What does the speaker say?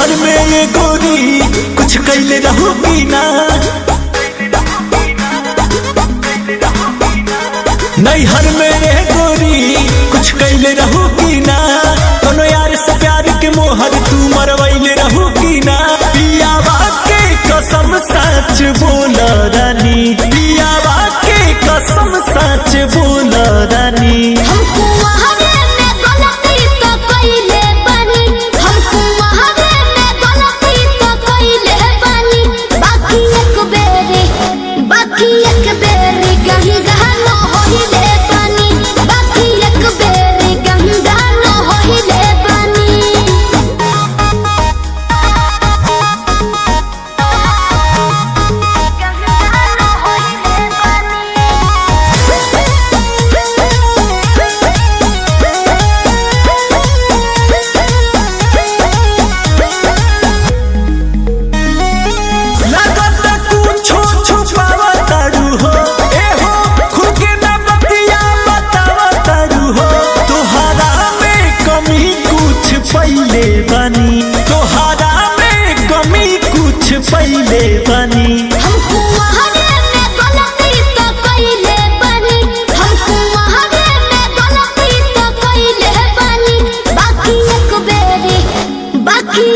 नैहर में ये गोरी कुछ कैले रहू की ना। नैहर में ये गोरी कुछ कैले रहू की ना, कोनो यार से प्यार के मोहर तू मरवैले रहू की ना। पियावा के कसम सच बोल रानी, पियावा के कसम सच बोल रानी। हमको वहावे में गलती तो कइले बानी, हमको वहावे में गलती तो कइले बानी। बाकी एक बेरी, बाकी एक बेरी गंगा न होइले बानी, बाकी एक बेरी गंगा न होइले बानी। लागत कुछो छुपावा तारू हो, ए हो खुद के ना बतिया बतावा तारू हो। तोहारा में कमी कुछ पहिले बानी, तोहारा में कमी कुछ पहिले बानी। हमको वहावे में गलती तो कइले बानी, हमको वहावे में गलती तो कइले बानी। बाकी एक बेरी, बाकी